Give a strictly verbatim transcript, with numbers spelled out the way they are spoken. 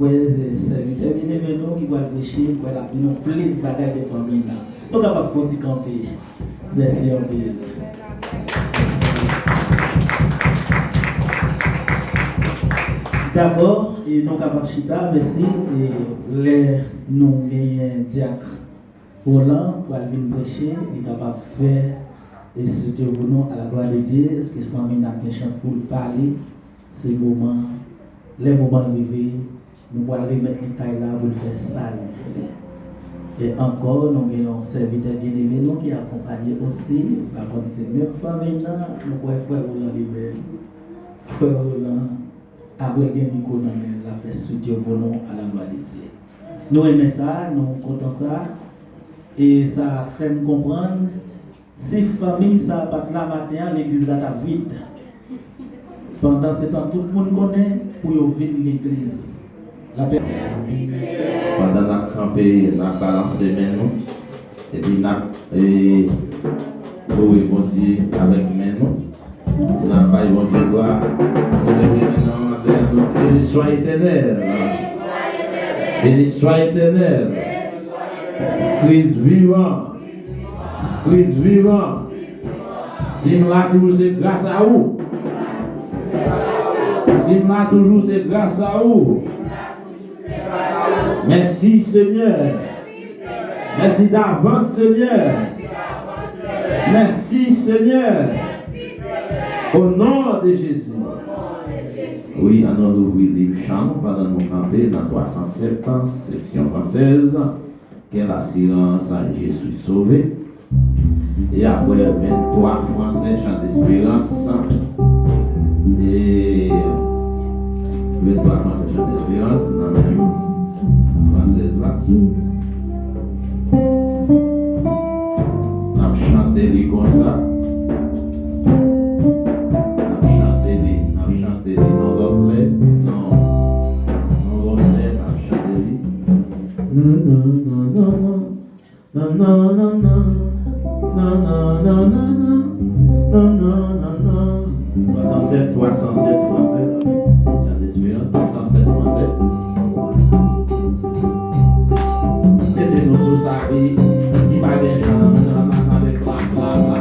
Wè, se sèvitè byeneme nou ki pral preche, m kwè l ap di nou plis bagay de fanmi nan. Nou kapab fè yon ti kanpe. Mèsi anpil. Mèsi. Dakò, e nou kapab chita, mèsi. E lè nou genyen dyak Roland pral vin preche, li kapab fè e swityovounou a la glwa de Dye. Èske fanmi n ap gen chans pou l pale? Se moman, lè moman rive, nou pral remèt li kay la pou l fè sa li vle. E ankò, nou gen yon sèvitè byeneme nou ki akonpanye osi. M pa konn si se menm fanmi nan, nou kwè frè Roland li menm. Frè Roland, apre l gen mikwo nan men l, l ap fè swityovounou a la glwa de Dye. Nou renmen sa, nou kontan sa. E sa fè m konprann, si fanmi sa pa t la maten an, legliz la t ap vid. Pandansetan, tout moun konnen pou yo vin legliz. Lapè. Pandan n ap kanpe, n ap balanse men nou. Epi n ap, e, louwe Bondye avèk men nou. N ap bay Bondye glwa. Nou leve men nou an dèyè nou. Béni soit l'Éternel. Béni soit l'Éternel. Kris vivan. Kris vivan. Si m la toujou, se gras a ou. Si m la toujou, se gras a ou. Mèsi, Senyè. Mèsi davans, Senyè. Mèsi, Senyè. O non de Jezi. Wi, ann nou louvri liv chan nou pandan nou kanpe nan twa san sèt, seksyon fransèz. Quelle assurance, je suis sauvé. E apre venntwa fransè, Chan Desperans. E venntwa fransè, Chan Desperans, nan menm fransèz la. N ap chante li konsa. N ap chante li, n ap chante li nan lòt lè. Non. Nan lòt lè, n ap chante li. Nan, nan, nan, nan, nan. Nan, nan, nan, nan. Nan, nan, nan, nan, nan. Nan, nan, nan, nan. Twa san sèt, twa san sèt fransè. Chan Desperans, twa san sèt fransè. Mete nou sou sa ki, ki pa gen jan nan, nan, nan, avèk la, la, la.